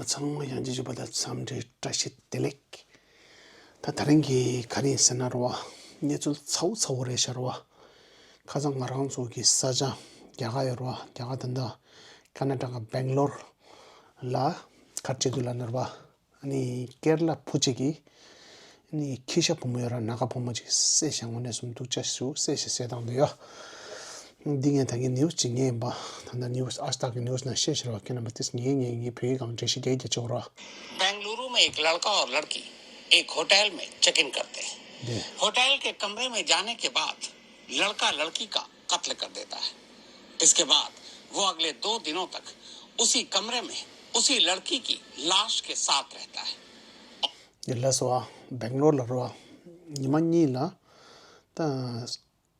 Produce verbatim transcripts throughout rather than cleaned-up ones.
ཚང་མ་ཡང་ཅིག་བྱུང་བ་དང་འཚམས་འདྲི་བཀྲ་ཤིས་བདེ་ལེགས། ད་དེ་རིང་གི་ག་རེ་ཡིན་ཟེར་ན་རེད་བ། གནས་ཚུལ་ཚ་བོ་ཚ་བོ་རེད་ཤག་རེད་བ། ཁ་སང་ང་རང་ཚོ་གི་ས་ཆ་རྒྱ་གར་ཡོད་རེད་བ། རྒྱ་གར་ད་ལྟ་ཀར་ན་ཊ་ཀ་སྦེང་ལོར་ལ་ག་རེ་བྱེད་འདུག་ལབ་ན་རེད་བ། ཨ་ནི་ཀེ་ར་ལ་བུ་གཅིག་གིས་ཨ་ནི་ཁྱི་ཤ་བུ་མོ་ཡོད་ར། ནཱ་ག་བུ་མོ་གཅིག་བསད་ཤག་དངོས་གནས་སུ་སྡུག་ཅག་ཞེ་པོ་བསད་ཤག་བསད་སྟངས་དེ་ཡོད། འདི་ངས་ད་གིན་ནིའུ་སི་ཅིག་ཉན་ཡིན་པ། ད་ལྟ་ནིའུ་སི་ཨཇ་དག་གི་ནིའུ་སི་ནང་བཤད་ཤག་རེད་བ། ཁྱེད་རྣམ་པ་དེ་ཉན་ཉན་ངས་བོད་ཡིག་སྒང་འགྲེལ་བཤད་རྒྱག་རྒྱག་ཆོག་ར། बेंगलुरु में एक लड़का और लड़की एक होटल में चेक इन करते हैं। होटल के कमरे में जाने के बाद लड़का लड़की का कत्ल कर देता है। इसके बाद वो अगले दो दिनों तक उसी कमरे में उसी लड़की की लाश के साथ रहता है। དེ་ལ་སོ་སྦེང་ལོར་ལ་རོ། ཉི་མ་གཉིས་ལ་ད་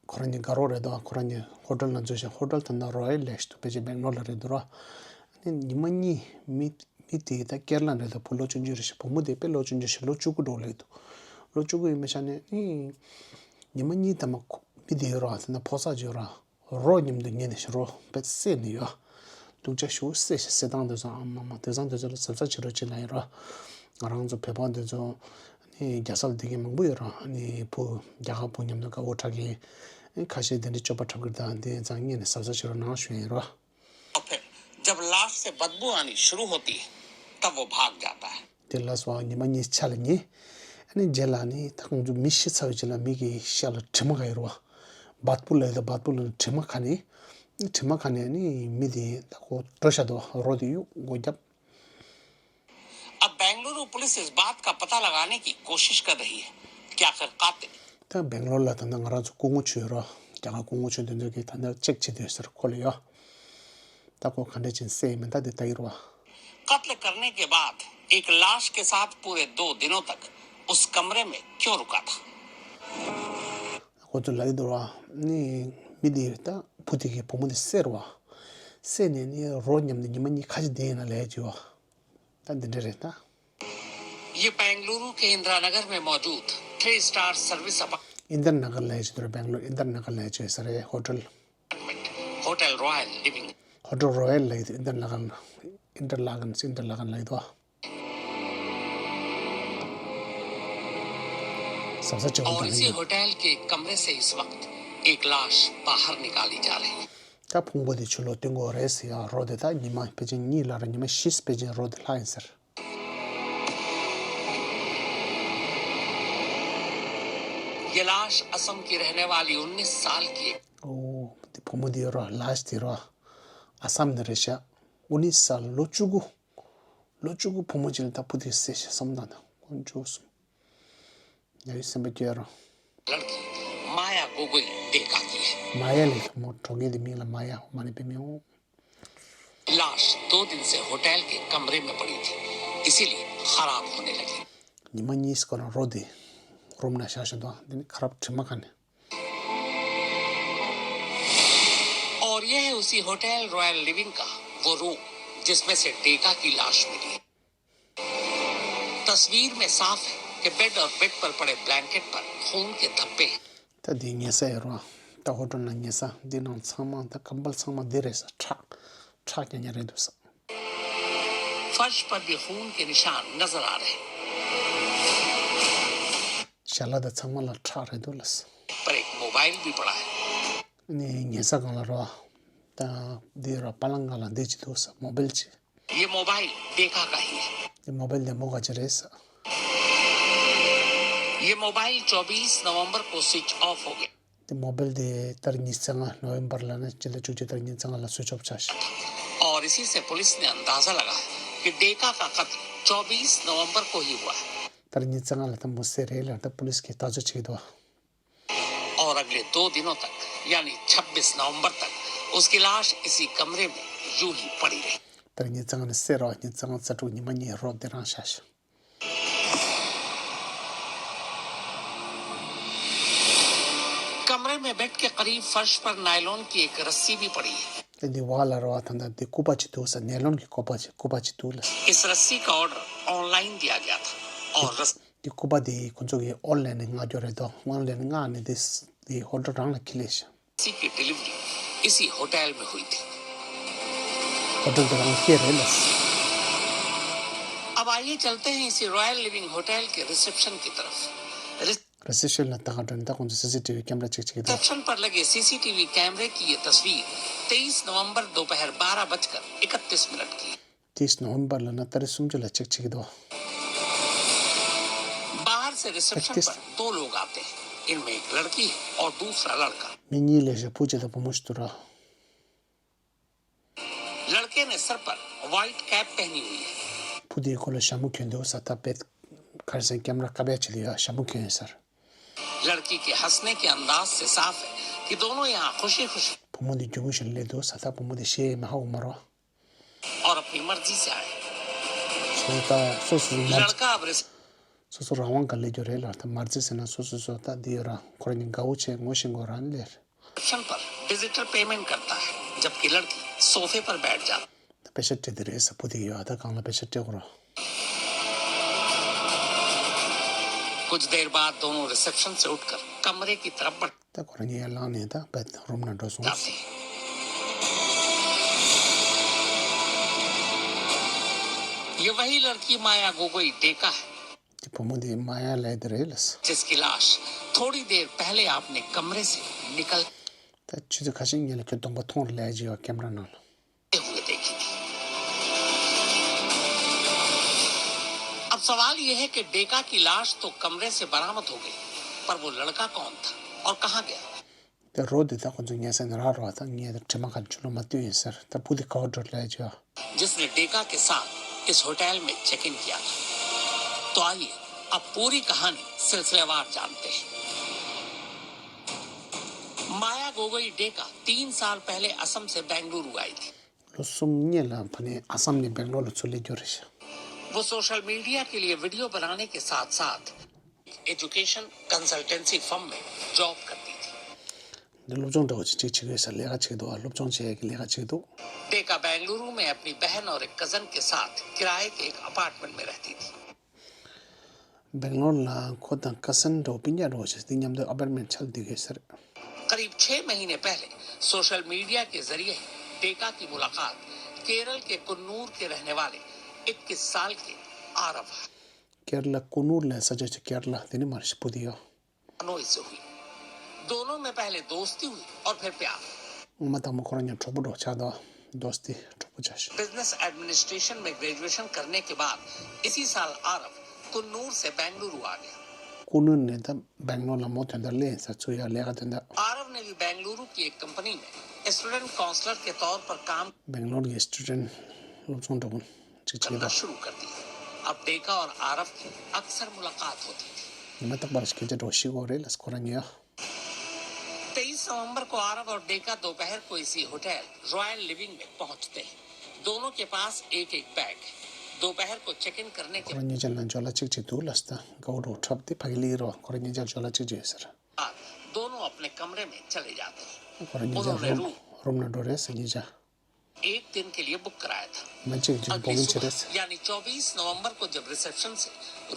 ཁོ་རང་གཉིས་དགའ་རོགས་རེད་དོ། ཁོ་རང་གཉིས་ཧོ་ཊལ་ནང་འཛུལ་ཞིང་། ཧོ་ཊལ་ད་ནང་རོ་ཡལ་ལེགས་ཞིག་འདུག་ཕལ་ཆེར་སྦེང་ལོར་ལ་རེད་འདུག་ར། ཨ་ནི་ཉི་མ་གཉིས་མི་མི་དེ་ད་ཀེ་ར་ལ་རེད་དོ། བུ་ལོ་ཆུང་ཆུང་རེད་ཤག་བུ་མོ་དེ་དཔེ་ལོ་ཆུང་ཆུང་ཞིག་ལོ་བཅུ་དགུ་འགྲོ་ལེགས་འདུག་ལོ་བཅུ་དགུ་ཡིན་པའི་ཆ་ནས་ཨ་ནི་ཉི་མ་གཉིས་ད་མ་ཁོ་མི་དེ་ཡོད་ར། ད་ནང་ཕོ་གསར་ཅིག་ཡོད་ར། རོ་མཉམ་དུ་ཉལ་ནས་ཤི་རོ་བེད་བསད་ནས་ཡོད། སྡུག་ཅག་ཞེ་པོ་བསད་ཤག་བསད་སྟངས་དེ་ཚོ་ཨ་མ་མ་དེང་སང་དེ་ཚོ་ལ་གཟབ་གཟབ་བྱེད་རོགས་བྱེད་ལབ་ཡིན་ར། ང་རང་ཚོ་བོད་པ་དེ་ཚོ་ནི་རྒྱལ་ས་ལ་བསྡད་མཁན་མང་པོ་ཡོད་ར། ནི་བུ་རྒྱ་གར་བུ་མཉམ་དུ་དགའ་བོ་འཁྲབ་མཁན་ཁ་ཤས་དེ་འདྲའི་སྤྱོད་པ་འཁྲབ་ཀྱི་རེད། ད་དེ་ཙང་ངས་ནི་གཟབ་གཟབ་བྱེད་རོགས་གནང་ཞུ་ཡིན་ར། और फिर जब लाश से बदबू आनी शुरू होती है, तब वो भाग जाता है। དེ་ལ་སོ་ཉི་མ་གཉིས་ཆ་ལ་ཉལ། ཨ་ནི་རྗེས་ལ་ནི་ད་ཁོང་ཚོ་མི་ཤི་ཚར་བའི་རྗེས་ལ་མི་གི་ཤ་ལ་དྲི་མ་ག་ཡོད་རེད་བ། བད་སྤུ་ལ་ཡོད་དོ། བད་སྤུ་ལ་དྲི་མ་ག་ནས། དྲི་མ་ག་ནས་ནི་མི་དེ་ད་ཁོ་འགྲོ་ཤག་དོ། རོ་དེ་གཡུག་སྒོ་བརྒྱབ། अब बेंगलुरु पुलिस इस बात का पता लगाने की कोशिश कर रही है कि आखिर कातिल ད་སྦེང་ལོར་ལ་ད་ལྟ་ང་རང་ཚོ་སྐུ་ངོ་ཆུ་ཡོད་ར། རྒྱ་གར་སྐུ་ངོ་ཆུ་དེ་ཚོ་གིས་ད་ལྟ་ཅེག་བྱེད་དུས་ཟེར་ཁོ་ལ་ཡོད། ད་ཁོ་ག་འདྲ་ཅིག་བསད་ཡིན་མིན་ད་དེ་ལྟ་གི་རེད་བ། कत्ल करने के बाद एक लाश के साथ पूरे दो दिनों तक उस कमरे में क्यों रुका था? ཁོ་ཚོ་ལབ་ཀྱི་འདུག་ར། ནི་མི་དེ་ད་བུ་དེ་གིས་བུ་མོ་དེ་བསད་རེད་བ། བསད་ནས་ནི་རོ་མཉམ་དུ་ཉི་མ་གཉིས་ཁ་ཅིག་བསྡད་ཡིན་ན་ལབ་ཀྱི་ཡོད། ད་འདི་འདྲ་རེད་ད། ये बेंगलुरु के इंदिरा नगर में मौजूद three star service apartment། ཨིན་དར་ན་གར་ལབ་ཀྱི་འདུག་ར། སྦེང་ལོར་ཨིན་དར་ན་གར་ལབ་ཀྱི་ཡོད་ས་རེད། ཧོ་ཊལ། hotel royal living། ཧོ་ཊལ་རོ་ཡལ་ལབ་ཀྱི་འདུག་ཨིན་དར་ན་གར་ལ། ཨིན་དར་ལ་གན་ཨིན་དར་ལ་གན་ལབ་ཀྱི་འདུག་གཟབ་གཟབ་བྱེད་དགོས། और इसी होटल के एक कमरे से इस वक्त एक लाश बाहर निकाली जा रही है। ད་ཕུང་པོ་དེ་ཕྱི་ལོགས་བཏོན་དགོས་རེད་ཟེར་ཡ། རོ་དེ་ད་ཉི་མ་ཕལ་ཆེར་གཉིས་ལྷག་རེད། ཉི་མ་བཞི་ཕལ་ཆེར་རོ་དེ་ལྷག་ཡིན་ཟེར། ये लाश असम की रहने वाली उन्नीस साल की एक ཨོ། དེ་བུ་མོ་དེ་རོ། ལཱཤ་དེ་རོ། ཨ་སམ་ནས་རེད་ཤག་ཨུ་ནི་སཱལ་ལོ་བཅུ་དགུ། ལོ་བཅུ་དགུ་བུ་མོ་གཅིག་ལ་ད་བུ་དེ་བསད་ཤག་བསམ་དང་ད་དཀོན་མཆོག་གསུམ། ཡ་ཡི་སེམས་པ་སྐྱོ་རོ། लड़की माया गोगोई डेका की है। མ་ཡ་ལབ་ཀྱི་མོ་གྲོགས་ངན་དེ་མིང་ལ་མ་ཡ། མ་ནི་པའི་མིང་འོ། लाश दो दिन से होटल के कमरे में पड़ी थी, इसीलिए खराब होने लगी। ཉི་མ་གཉིས་སྐོར་ལ་རོ་དེ་རུམ་ནང་བཞག་བཞག་འདུག་དེ་ནི་ཁ་རབ་དྲི་མ་ག་ནས། और यह है उसी होटल रॉयल लिविंग का वो रूम जिसमें से डेका की लाश मिली। तस्वीर में साफ है कि बेड और बेड पर पड़े ब्लैंकेट पर खून के धब्बे हैं। ད་འདི་ཉལ་ས་ཡོད་རེད་བ། ད་ཧོ་ཊལ་ནང་ཉལ་ས་འདི་ནང་ཚང་མ་ད་ཀམ་བལ་ཚང་མ་འདི་རེད་ས། ཁྲག་ཁྲག་རྐྱང་རྐྱང་རེད་འདུག་ས། फर्श पर भी खून के निशान नजर आ रहे हैं। ཞལ་ལག་དང་ཚང་མ་ལ་ཁྲག་རེད་འདུག་ལ། पर एक मोबाइल भी पड़ा है। ནི་ཉལ་ས་སྒང་ལ་རོ། ད་འདི་རོ་པ་ལང་སྒང་ལ་འདི་ཅིག་འདུག་ས། མོ་བེལ་ཅིག ये मोबाइल डेका का ही है। དེ་མོ་བེལ་དེ་མོ་ག་ཅི་རེད་ས། ये मोबाइल चौबीस नवंबर को स्विच ऑफ हो गया। དེ་མོ་བེལ་དེ་ཏ་རིག་ཉི་ཤུ་རྩ་ལྔ་ནོ་ཝེམ་བར་ལ་ནི་སྤྱི་ཟླ་བཅུ་གཅིག་ཏ་རིག་ཉི་ཤུ་རྩ་ལྔ་ལ་སུའིཆ་ཨོཕ་ཆགས་ཤག और इसी से पुलिस ने अंदाजा लगाया कि डेका का कत्ल चौबीस नवंबर को ही हुआ है। ཏ་རིག་ཉི་ཤུ་རྩ་ལྔ་ལ་ད་མོ་བསད་རེད་ལབ་ད་པུ་ལིས་ཀྱིས་ལྟ་ཚོད་བྱེད་ཀྱི་འདུག और अगले दो दिनों तक, यानी छब्बीस नवंबर तक, उसकी लाश इसी कमरे में यूं ही पड़ी रही। ཏ་རིག་ཉི་ཤུ་རྩ་ལྔ་ནས་བསད་རོགས། ཉི་ཤུ་རྩ་ལྔ་རྩ་དྲུག་ཉི་མ་གཉིས་རོ་དེ་རང་བཞག་ཤག कमरे में बेड के करीब फर्श पर नायलॉन की एक रस्सी भी पड़ी है। དེ་འདི་བ་ལ་རོ་བ་ད་ད་དེ་སྐུད་པ་ཅིག་འདུག་ས། ནེ་ལོན་གྱི་སྐུད་པ་ཅིག་སྐུད་པ་ཅིག་འདུག་ལ། इस रस्सी का ऑर्डर ऑनलाइन दिया गया था और रस्सी དེ་སྐུད་པ་དེ་ཁོ་ཚོ་གིས་ཨོན་ལན་ནས་མངགས་རྒྱུ་རེད་དོ། ཨོན་ལན་ནས་མངགས་ནས་དེ་དེ་ཧོ་ཊལ་རང་ལ་ཁྱེར་སླེབས་ཤག की डिलीवरी इसी होटल में हुई थी। ཧོ་ཊལ་དེ་རང་ཁྱེར་རེད་ལ། तो आइए चलते हैं इसी रॉयल लिविंग होटल के रिसेप्शन की तरफ। रिस- रिसेप्शन ལ་ད་ག་འགྲོ་ནས་ད་ཁོང་ཚོ་སི་སི་ཊི་ཝི་ཀེམ་ར་ཅིག་ཅིག་འདུག रिसेप्शन पर लगे सीसीटीवी कैमरे की ये तस्वीर तेईस नवंबर दोपहर बारह बजकर इकतीस मिनट की है। དེས་ནོ་ཝེམ་བར་ལ་ན་ཏ་རིག་སུམ་ཅུ་ལ་ཅིག་ཅིག་འདུག बाहर से रिसेप्शन पर दो लोग आते हैं। इनमें एक लड़की है और दूसरा लड़का। མི་གཉིས་སླེབས་ཤག་བུ་གཅིག་དང་བུ་མོ་ཞིག་འདུག་ར། लड़के ने सर पर व्हाइट कैप पहनी हुई है। བུ་དེའི་ཁོ་ལ་ཞྭ་མོ་གྱོན་འདུག་ས། ད་བེད་གར་སེང་ཀེམ་ར་ཀ་བས་བྱེད་དུ་ཡོད། ཞྭ་མོ་གྱོན་ཡོད་ཟེར། लड़की के हंसने के अंदाज से साफ है कि दोनों यहाँ खुशी खुशी བུ་མོ་འདི་རྒྱུ་མོ་ཞིག་སླེབས་འདུག་ས། ད་བུ་མོ་འདི་ཤེས་མ་ཧ་གོ་མ་རོ། और अपनी मर्जी से आए। སོ་སོ་ད་སོ་སོ་མར། लड़का अब रिस- སོ་སོ་རང་དབང་ག་སླེབས་རྒྱུ་རེད་ལ། ད་མར་རྩིས་ཟེར་ན་སོ་སོ་སོ་ད་འདི་ཡོད་ར། ཁོ་རང་གཉིས་དགའ་བོ་བྱས་ངོ་ཤེས་དགོས་ར་ལེར། रिसेप्शन पर डिजिटल पेमेंट करता है, जबकि लड़की सोफे पर बैठ जाती। ད་པེ་ཤ་སྤྲད་དེ་རེད་ས། བུ་དེ་གི་ཡོད་ད་གང་ལ་པེ་ཤ་སྤྲད་དགོས་ར། कुछ देर बाद दोनों रिसेप्शन से उठकर कमरे की तरफ बढ़ ད་ཁོ་རང་གཉིས་ཡར་ལངས་ནས་ད་བེད་རུམ་ནང་འགྲོ་སོང་། जाते हैं। ये वही लड़की माया गोगोई डेका है। དེ་བུ་མོ་དེ་མ་ཡ་ལས་དེ་རེད་ལ། जिसकी लाश थोड़ी देर पहले आपने कमरे से निकल ད་ཆུ་ཚོད་ཁ་ཤས་སྔོན་ལ་ཁྱོད་གདོང་པ་མཐོང་ར་ལས་ཀྱི་ཡོད་ཀེམ་ར་ནང་ལ། हुए देखी थी। अब सवाल यह है कि डेका की लाश तो कमरे से बरामद हो गई, पर वो लड़का कौन था और कहाँ गया? དེ་རོ་དེ་ད་ཁོ་ཚོ་ཉལ་ས་ནས་རག་རོ་ད་ངས་དེ་དྲི་མ་ག་ཆུ་ལོ་མ་བཏོན་ཡིན་ཟེར། ད་བུ་དེ་ག་བ་འགྲོ་ལས་ཀྱི་ཡོད། जिसने डेका के साथ इस होटल में चेक इन किया था। तो आइए, अब पूरी कहानी सिलसिलेवार जानते हैं। माया गोगोई डेका तीन साल पहले असम से बेंगलुरु आई थी। ལོ་གསུམ་སྔོན་ལ་ཕ་ནས་ཨ་སམ་ནས་སྦེང་ལོར་ལ་ཚུར་སླེབས་རྒྱུ་རེད་ཤག वो सोशल मीडिया के लिए वीडियो बनाने के साथ साथ एजुकेशन कंसल्टेंसी फर्म में जॉब करती थी। འདི་སློབ་སྦྱོང་འདྲ་བོ་ཅིག་ཅིག་བྱེད་ཀྱི་ཡོད་ས། ལས་ཀ་བྱེད་ཀྱི་འདུག་སློབ་སྦྱོང་བྱེད་ཡས་ཀྱི་ལས་ཀ་བྱེད་ཀྱི་འདུག Dekha बेंगलुरु में अपनी बहन और एक कजन के साथ किराए के एक अपार्टमेंट में रहती थी। སྦེང་ལོར་ལ་ཁོ་དང་ཀ་སན་འདྲ་བོ་སྤུན་ཀྱག་འདྲ་བོ་ཞིག་དེ་མཉམ་དུ་ཨ་པར་མེན་ཆགས་བསྡད་ཀྱི་ཡོད་ས་རེད། करीब छह महीने पहले सोशल मीडिया के जरिए डेका की मुलाकात केरल के कुन्नूर के रहने वाले इक्कीस साल के आरव। केरला कुन्नूर ལ་ས་ཆ་ཅིག་ཀེར་ལ་དེ་ནི་མར་ཤི་བུ་དེ་ཡོད། नोई से हुई। दोनों में पहले दोस्ती हुई और फिर प्यार। ངོ་མ་དང་པོ་ཁོ་རང་གཉིས་གྲོགས་པོ་འདྲ་བོ་ཆགས་འདུག་དོས་ཏེ་གྲོགས་པོ་ཆགས་ཤག Business administration में ग्रेजुएशन करने के बाद इसी साल आरव कुन्नूर से बेंगलुरु आ गया। ཀུ་ནུར་ནས་ད་སྦེང་ལོར་ལ་མོ་དོན་དག་སླེབས་ཡིན་ས། ཚུར་ཡར་ལས་ཀ་དོན་དག आरव ने भी बेंगलुरु की एक कंपनी में स्टूडेंट काउंसलर के तौर पर काम ཅིག་བྱེད་ཀྱི་འདུག करना शुरू कर दिया। अब डेका और आरव की अक्सर मुलाकात होती थी। ཉི་མ་རྟག་པར་སྐད་ཆ་འདྲ་བོ་བཤད་ཀྱི་ཡོད་རེད་ལ། ཁོ་རང་གཉིས་ཡ། तेईस नवंबर को आरव और डेका दोपहर को इसी होटल रॉयल लिविंग में पहुंचते हैं। दोनों के पास एक एक बैग है। दोपहर को चेक इन करने के ཁོ་རང་གཉིས་ཆ་ལ་ཇོ་ལ་གཅིག་གཅིག་འདུག་ལ། ད་དགའ་བོ་འདྲ་བོ་འཁྲབ་སྟེ་ཕ་གི་ལི་རོ། ཁོ་རང་གཉིས་ཆ་ཇོ་ལ་གཅིག་གཅིག་ཡོད་ཟེར། बाद दोनों अपने कमरे में चले जाते हैं। ཁོ་རང་གཉིས་ཆ་उन्होंने རུམ་रूम རུམ་ནང་འགྲོ་རེད་ཟེར། གཉིས་ཆ། एक दिन के लिए बुक कराया था। ཉི་མ་གཅིག་གཅིག་अगली བུག་ཨིན་བྱས་རེད། सुबह यानी चौबीस नवंबर को जब रिसेप्शन से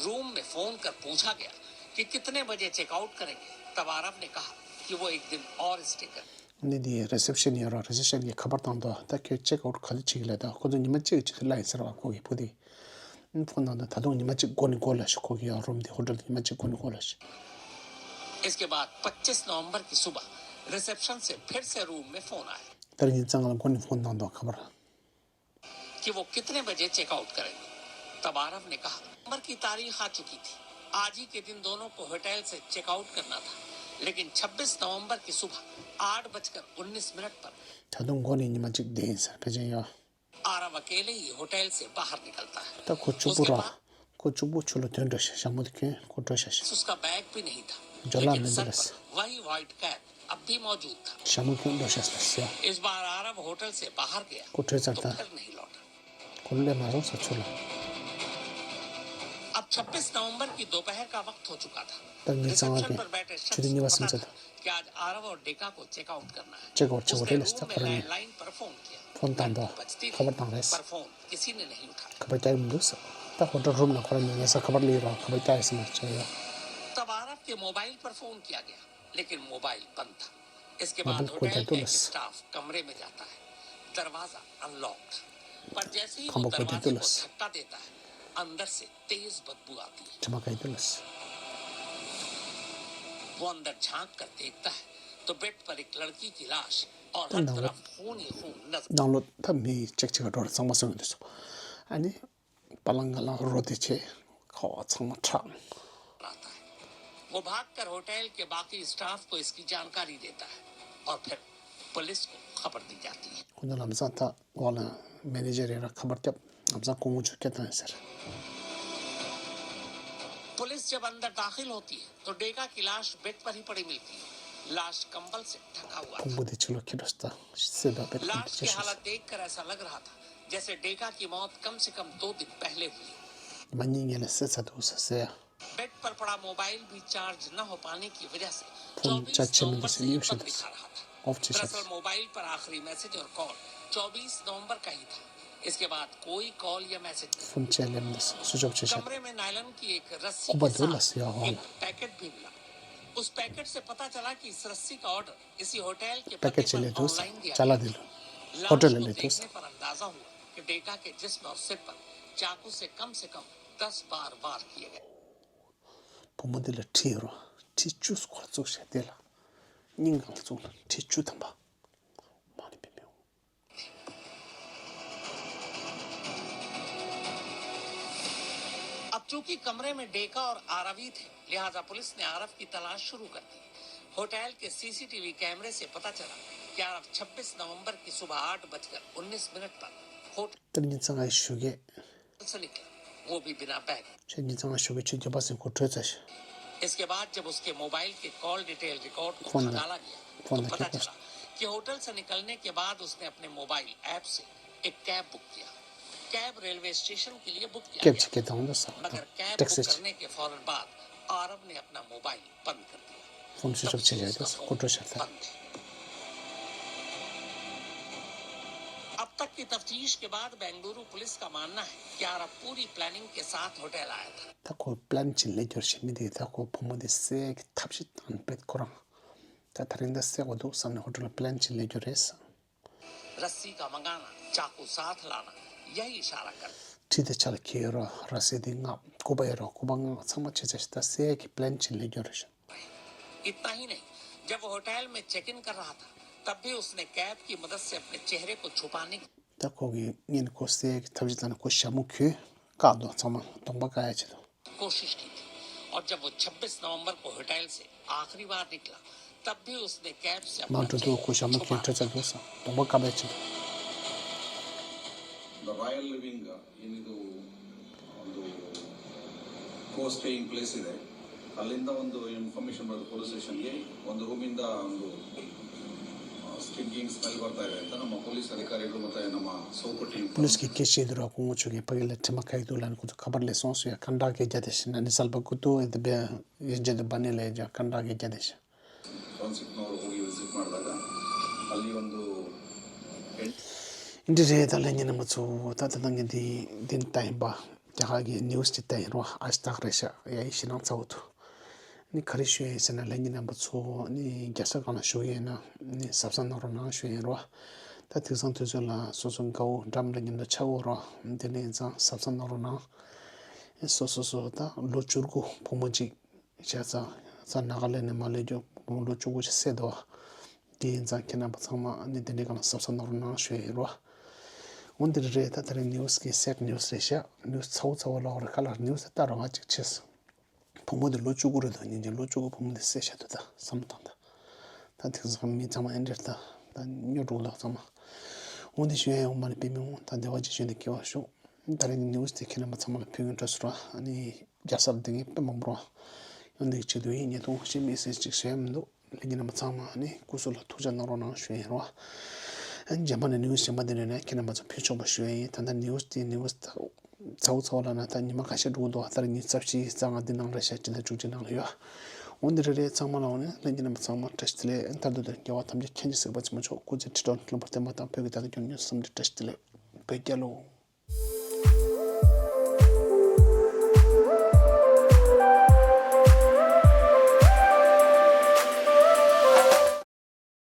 रूम में फोन कर पूछा गया कि कितने बजे चेकआउट करेंगे, तब आरव ने कहा कि वो एक दिन और स्टे कर ནི་དེ་རི་སེབ་ཤན་ཡོད་ར། རི་སེབ་ཤན་གྱིས་ཁ་པར་བཏང་འདུག་ད་ཁྱོད་ཅེག་ཨའུཊ་ག་ཚོད་བྱེད་ཀྱི་ལབ། ད་ཁོ་ཚོ་ཉི་མ་གཅིག་གཅིག་ལབ་ཡིན་ཟེར་བ། ཁོ་གིས་བུ་དེ་ཕོན་བཏང་འདུག་ད་དུང་ཉི་མ་གཅིག་འགོར་ནས་འགོར་ལབ་ཤག་ཁོ་གིས་ཡང་རུམ་དེ་ཧོ་ཊེལ་ཉི་མ་གཅིག་འགོར་ནས་འགོར་ལབ་ཤག इसके बाद पच्चीस नवंबर की सुबह रिसेप्शन से फिर से रूम में फोन आया। ད་རིང་གི་གཙང་ལ་འགོར་ནས་ཕོན་བཏང་འདུག་ཁ་པར། कि वो कितने बजे चेकआउट करेंगे। तब आरव ने कहा, नवंबर की तारीख आ चुकी थी। आज ही के दिन दोनों को होटल से चेकआउट करना था, लेकिन छब्बीस नवंबर की सुबह आठ बजकर उन्नीस मिनट पर ད་དུང་འགོར་ནས་ཉི་མ་གཅིག་བསྡད་ཡིན་ཟེར། ཕལ་ཆེར་ཡོད། आरव अकेले ही होटल से बाहर निकलता है। ད་ཁོ་གཅིག་པུ་उसके ར། पास ཁོ་གཅིག་པུ་ཕྱི་ལོགས་ཐོན་འགྲོ་ཤག་ཞྭ་མོ་དེ་གྱོན་ཁོ་འགྲོ་ཤག་ཤག उसका बैग भी नहीं था, ཇོ་ལ་लेकिन མི་འདུག་सर ལབ་ཟེར། पर वही व्हाइट कैप अब भी मौजूद था। ཞྭ་མོ་གྱོན་འགྲོ་ཤག་ཟེར། इस बार आरव होटल से बाहर गया, कोठे तो चढ्दा। फिर नहीं लौटा। ཁོ་སླེབས་མ་སོང་ས་ཚུར་ལ། अब छब्बीस नवंबर की दोपहर का वक्त हो चुका था। ད་ངའི་གཙང་བ་रिसेप्शन གི་पर बैठे ཆུ་ཚོད་གཉིས་པ་शख्स को पता था कि आज आरव और डेका को चेकआउट करना है। ཅེག་ཨའུཊ་བྱེད་དགོས་उसने རེད་ལབ་ཟེར། रूम ད་में ཁོ་རང་གཉིས་लैंडलाइन पर फोन किया। ཕོན་བཏང་འདུག་ཁ་པར་བཏང་རེད་ཟེར། पर फोन किसी ने नहीं उठाया। ཁ་པར་རྒྱག་གི་མི་འདུག་ཟེར། ད་ཧོ་ཊེལ་རུམ་ནང་ཁོ་རང་གཉིས་ཉལ་ས་ཁ་པར་སླེབས་རོགས། ཁ་པར་རྒྱག་ཡོད་ས་མ་རེད་ཅེས་ཡོད། तब आरव के मोबाइल पर फोन किया गया, लेकिन मोबाइल बंद था। इसके बाद होटल का एक स्टाफ कमरे में जाता है, दरवाजा अनलॉक्ड। पर जैसे ही वो दरवाजे को धक्का देता है, अंदर से तेज बदबू आती है। དྲི་མ་ག་ཡི་དུ་ལ་སི། वो अंदर झांक कर देखता है तो बेड पर एक लड़की की लाश और ད་हर ནང་ལོགས། तरफ खून ही खून नजर ནང་ལོགས་ད་མི་ཅིག་ཅིག་ག་འགྲོ་ར་ཚང་མ་སོང་གི་འདུག་སོ། ཨ་ནི་པ་ལང་ག་ལང་རོ་དེ་ཆེ་ཁ་བ་ཚང་མ་ཁྲག आता है। वो भागकर होटल के बाकी स्टाफ को इसकी जानकारी देता है और फिर पुलिस को खबर दी जाती है। ཁོ་ཚོ་ལམ་སང་ད་འོག་ལ་མེ་ནེ་ཇར་རེ་ར་ཁ་པར་བརྒྱབ། ལམ་སང་སྐུ་ངོ་ཆུ་སྐད་བཏང་ཟེར། पुलिस जब अंदर दाखिल होती है तो डेका की लाश बेड पर ही पड़ी मिलती है। लाश कंबल से ढका हुआ ཕུང་པོ་དེ་ཕྱི་ལོགས་ཁྱེར་འགྲོ་སྟ་སེ་ད་བེད་ཁོང་लाश དུ་की ཁྱེར་ཤོག་ཟེར། हालत देखकर ऐसा लग रहा था जैसे डेका की मौत कम से कम दो दिन पहले हुई। མ་ཉིན་ངེད་ལ་སེ་ཚ་འདུག་ཟེར་ཟེར་ཡ། बेड पर पड़ा मोबाइल भी चार्ज न हो पाने की वजह से ཕུང་ཅ་चौबीस ཆེ་མི་नवंबर འདུག་ཟེར་से ये ཉེས་ཤོད་बंद འདུག་ཟེར། दिखा रहा था। ཨོཕ་ཆེ་ཤོད་ཟེར། दरअसल मोबाइल पर आखिरी मैसेज और कॉल चौबीस नवंबर का ही था। इसके बाद कोई कॉल या मैसेज नहीं। ཕུང་ཅ་ལེམ་འདུག་ཟེར། སུ་ཅོབ་ཆེ་ཤོད། कमरे में नायलॉन की एक रस्सी སྐུད་པ་के འདུག་ལ་ཟེར་ཡ་साथ ཧོང་एक पैकेट भी मिला। उस पैकेट से पता चला कि इस रस्सी का ऑर्डर इसी होटल के པེ་ཀེ་पते ཅི་पर ལེ་འདུག་ཟེར། ऑनलाइन दिया ཅ་ལག་गया। འདི་ལ་ཧོ་ཊེལ་ལ་लाश को སླེབས་འདུག་ཟེར། देखने पर अंदाजा हुआ कि डेका के जिस्म और सिर पर चाकू से कम से कम दस बार वार किए गए। བུ་མོ་འདི་ལ་ཁྲིད་རོ། ཁྲིད་བཅུ་སྐོར་བཙུགས་བྱས་དེ་ལ་སྙིང་གང་ལ་བཙུགས་ལ་ཁྲིད་བཅུ་ཐམ་པ་མ་ནི་པེ་མེའོ། अब चूंकि कमरे में डेका और आरवी थे, लिहाजा पुलिस ने आरव की तलाश शुरू कर दी। होटल के सीसीटीवी कैमरे से पता चला कि आरव छब्बीस नवंबर की सुबह आठ बजकर उन्नीस मिनट पर होटल དེར་ཉིན་ཚང་ཨ་ཞུ་གེ། से निकला, वो भी बिना बैग। ཆེ་ཉིན་ཚང་ཨ་ཞུ་གེ་ཆེ་རྒྱབ་པ་སེ་ཁོ་བྲོས་ཚར་ཤག इसके बाद जब उसके मोबाइल के कॉल डिटेल रिकॉर्ड को फोन ला। खंगाला गया फोन तो ला, पता क्या चला कि होटल से निकलने के बाद उसने अपने मोबाइल ऐप से एक कैब बुक किया। कैब रेलवे स्टेशन के लिए बुक किया ཀེབ་गया, ཅིག་སྐད་བཏང་འདུག་ཟེར། मगर कैब बुक ཏེག་སི་ཅིག करने के फौरन बाद आरव ने अपना मोबाइल बंद कर दिया। ཕོན་སུ་ཅོབ་ཆེ་ཤོད་འདུག་ཟེར། ཁོ་བྲོས་ཤག་ད། बंद है। अब तक की तफ्तीश के बाद बेंगलुरु पुलिस का मानना है कि आरव पूरी प्लानिंग के साथ होटल आया था। ད་ཁོ་པི་ལན་ཅིག་ལས་སྐྱོར་བྱེད་མི་དེ་ད་ཁོ་བུ་མོ་དེ་བསད་ཀྱི་ཐབས་ཤེས་བཏང་པས་ཁོ་རང་། ད་ད་རིང་ད་བསད་དགོས་འདུག་བསམ་ནས་ཧོ་ཊེལ་ལ་པི་ལན་ཅིག་ལས་སྐྱོར་རེད་ཟེར། रस्सी का मंगाना, चाकू साथ लाना, यही इशारा कर ཁྲིད་དེ་ཆ་ལ་ཁྱེར་ཡོད་རོ། ར་སེ་དེ་མངགས། སྐུད་པ་ཡོད་རོ། སྐུད་པ་མངགས། ཚང་མ་བྱས་ཚར་ཤག་ད་བསད་ཀྱི་པི་ལན་ཅིག་ལས་སྐྱོར་རེད་ཤག इतना ही नहीं, जब वो होटल में चेक इन कर रहा था, तब भी उसने कैब की मदद से अपने चेहरे को छुपाने की ད་ཁོ་གིས་ངས་ནི་ཁོ་བསད་ཀྱི་ཐབས་ཤེས་བཏང་ནས་ཁོ་ཞྭ་མོ་གྱོན། བཀག་འདུག་ཚང་མ་གདོང་པ་བཀག་ཡ་བྱེད་དོ། कोशिश की थी और जब वो छब्बीस नवंबर को होटल से आखिरी बार निकला, तब भी उसने कैब से अपना མང་དུ་འདུག་ཁོ་ཞྭ་མོ་གྱོན་བྲོས་ཚར་འདུག་ཟེར། གདོང་པ་བཀག་པ་བྱེད་དོ། The Royal Living Inn itu ಒಂದು co-staying place ಇದೆ. ಅಲ್ಲಿಂದ ಒಂದು ಇನ್ಫಾರ್ಮೇಶನ್ ಬರೋದು ಪೊಲೀಸ್ ಸ್ಟೇಷನ್ಗೆ, ಒಂದು ರೂಮಿಂದ ಒಂದು ಸ್ಟಿಂಕಿಂಗ್ ಸ್ಮೆಲ್ ಬರ್ತಾ ಇದೆ ಅಂತ ನಮ್ಮ ಪೊಲೀಸ್ ಅಧಿಕಾರಿಗಳು ಮತ್ತೆ ನಮ್ಮ ಸೋಕು ಟೀಮ್ ཕུ་ལིས་ཀྱིས་སྐད་ཆ་བཤད་དུས་ར་སྐུ་ངོ་མཆོག་གིས་ཕ་གི་ལ་དྲི་མ་ག་ཡི་འདུག་ལབ་ནས་ཁོ་ཚོ་ཁ་པར་སླེབས་སོང་ཟེར་ཡ། ཁ་འདྲ་གི་རྒྱ་དེ་ཤི་ན་ནི་སལ་པ་ཀུ་ཏུ་ཨེ་དེ་བེ་ཡེ་འཇེ་དུ་བ་ནི་ལས་རྒྱ་ཁ་འདྲ་གི་རྒྱ་དེ་ཤི། フランスの方に visit ಮಾಡಿದಾಗ ಅಲ್ಲಿ ಒಂದು འདི་རེད། ད་ལྷན་རྒྱས་རྣམ་པ་ཚོ་ད་ད་ལྟ་ངས་འདི་འདི་ལྟ་ཡིན་པ། རྒྱ་གར་གྱི་ནིའུ་སི་ཅིག་ལྟ་ཡིན་རོ། ཨ་ཞི་ཏག་རེད་ཤག་ཡ་ཡི་ཞེད་སྣང་ཚ་བོ་འདུག་ནི་ག་རེ་ཞུ་ཡིན་ཟེར་ན་ལྷན་རྒྱས་རྣམ་པ་ཚོ་ནི་རྒྱལ་ས་གང་ལ་བཞུགས་ཡིན་ན་ནི་གཟབ་གཟབ་གནང་རོགས་གནང་ཞུ་ཡིན་རོ། ད་དེང་སང་དུས་ཚོད་ལ་སོ་སོ་དགའ་བོ་འགྲམ་ལ་མཉམ་དུ་ཆ་བོ་རོ། དེ་ལས་ཡིན་ཙང་གཟབ་གཟབ་གནང་རོགས་གནང་། སོ་སོ་སོ་ད་ལོ་བཅུ་དགུ་བུ་མོ་གཅིག་བྱས་ཙང་ཙང་ནཱ་ག་ལེན་ནས་མ་ལས་རྒྱུ་བུ་མོ་ལོ་བཅུ་དགུ་ཞིག་བསད་འདུག་དེ་ཡིན་ཙང་ཁྱེད་རྣམ་པ་ཚང་མ་ནི་དེ་འདྲའི་སྒང་ལ་གཟབ་གཟབ་གནང་རོགས་གནང་ཞུ་ཡ་ཡིན་རོ། འོན་ཏེ་རེད། ད་དེ་རིང་ནིའུ་སི་གི་སེཌ་ནིའུ་སི་རེད་ཤག་ནིའུ་སི་ཚ་བོ་ཚ་བོ་ལབ་རེད། ཁ་ལག་ནིའུ་སི་ལྟ་རོགས་ང་གཅིག་བྱས། བུ་མོ་དེ་ལོ་བཅུ་དགུ་རེད་འདུག་ཉིན་གཅིག་ལོ་བཅུ་དགུ་བུ་མོ་དེ་བསད་བཞག་འདུག་ད་བསམ་བློ་བཏང་ད། ད་དེང་སང་མི་ཚང་མ་ཨེ་འདྲ་རེད། ད་ད་སྨྱོ་འགྲོ་འདུག་ཚང་མ། འོན་ཏེ་ཞུ་ཡ་ཡོང་མ་རེད། པེ་མི་འོང་ད་བདེ་བ་ཅིག་བྱོན་ཏེ་སྐྱེ་བ་ཤོག་ད་རིང་གི་ནིའུ་སི་དེ་ཁྱེད་རྣམ་པ་ཚང་མ་ལ་ཕུལ་གྱིན་འགྲོ་སོང་ར། ཨ་ནི་རྒྱལ་ས་ལ་བསྡད་མཁན་དཔེ་མང་པོ་ར་ཡོང་འདུག་ཆེད་དུ་ཡིན། ཉེས་རྡུང་ཤི་མི་སེ་ཅིག་བྱས་མི་འདུག་ལྷན་རྒྱས་རྣམ་པ་ཚང་མ་ནི་སྐུ་གཟུགས་ལ་ཐུགས་ཅག་གནང་རོགས་གནང་ཞུ་ཡིན་རོ། ཨ་ནི་རྗེས་མ་ནས་ནིའུ་སི་གཞན་པ་འདི་འདྲ་ནས་ཁྱེད་རྣམ་པ་ཚོ་ཕུལ་ཆོག་པ་ཞུ་ཡ་ཡིན། ད་ལྟ་ནིའུ་སི་དེ་ནིའུ་སི་ཚ་བོ་ཚ་བོ་ལབ་ན་ད་ཉི་མ་ཁ་ཤས་འགྲོ་གི་འདུག་ད་རེས་ཉིན་རྩ་བཞི་རྩ་ལྔ་འདི་ནང་རེད་ཤག་སྤྱི་ཟླ་བཅུ་གཅིག་ནང་ལ་ཡོད། འོ་འདི་རེ་རེ་ཚང་མ་ལ་འོ་ནས་ལྷན་རྒྱས་རྣམ་པ་ཚང་མ་བཀྲ་ཤིས་བདེ་ལེགས། མཐར་ཐུག་དུ་རྒྱལ་བ་ཐམས་ཅད་མཁྱེན་ཅིང་གཟིགས་པ་ཆེན་པོ་མཆོག་སྐུ་ཚེ་ཁྲི་ཕྲག་ལྷུན་པོར་བརྟན་པ་དང་བོད་ཀྱི་བདག་ཉིད་ཀྱི་བསམ་འདུན། བཀྲ་ཤིས་བདེ་ལེགས། བོད་རྒྱལ་ལོ།